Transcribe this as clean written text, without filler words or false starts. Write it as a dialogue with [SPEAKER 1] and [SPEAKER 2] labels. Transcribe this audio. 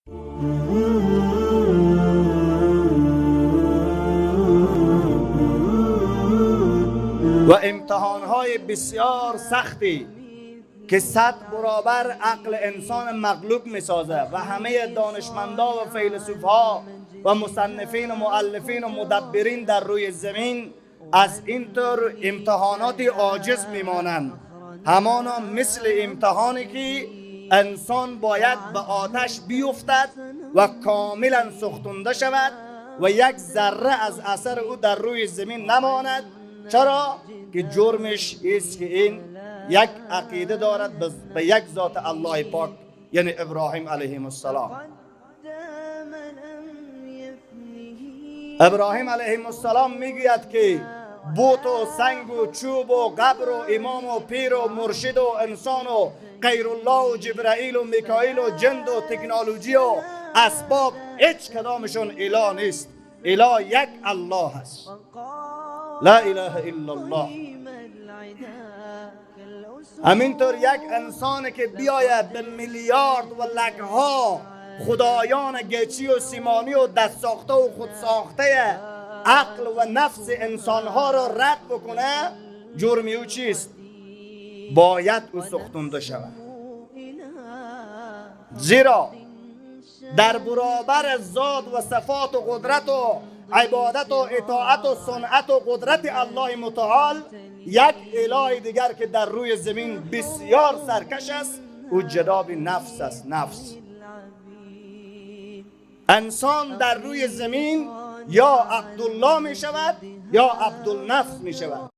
[SPEAKER 1] و امتحانهای بسیار سختی که 100 برابر عقل انسان مغلوب میسازه و همه دانشمندا و فیلسوفها و مصنفین و مؤلفین و مدبرین در روی زمین از اینطور امتحانات عاجز میمانند. همانا مثل امتحانی که انسان باید به آتش بیفتد و کاملا سوختنده شود و یک ذره از اثر او در روی زمین نماند. چرا که جرمش است که این یک عقیده دارد به یک ذات الله پاک، یعنی ابراهیم علیه السلام. ابراهیم علیه السلام میگوید که بت و سنگ و چوب و قبر و امام و پیر و مرشد و انسان و غیر الله و جبرائیل و میکائیل و جند و تکنولوژی و اسباب هیچ کدامشون اله نیست. اله یک الله است، لا اله الا الله. همینطور یک انسان که بیاید به میلیارد و لکها خدایان گچی و سیمانی و دست ساخته و خود ساخته عقل و نفس انسانها را رد بکنه، جرم او چیست؟ باید او سوختنده شود. زیرا در برابر ذات و صفات و قدرت و عبادت و اطاعت و صنعت و قدرت الله متعال یک اله دیگر که در روی زمین بسیار سرکش است، او جناب نفس است. نفس انسان در روی زمین یا عبدالله می شود یا عبدالنفس می شود.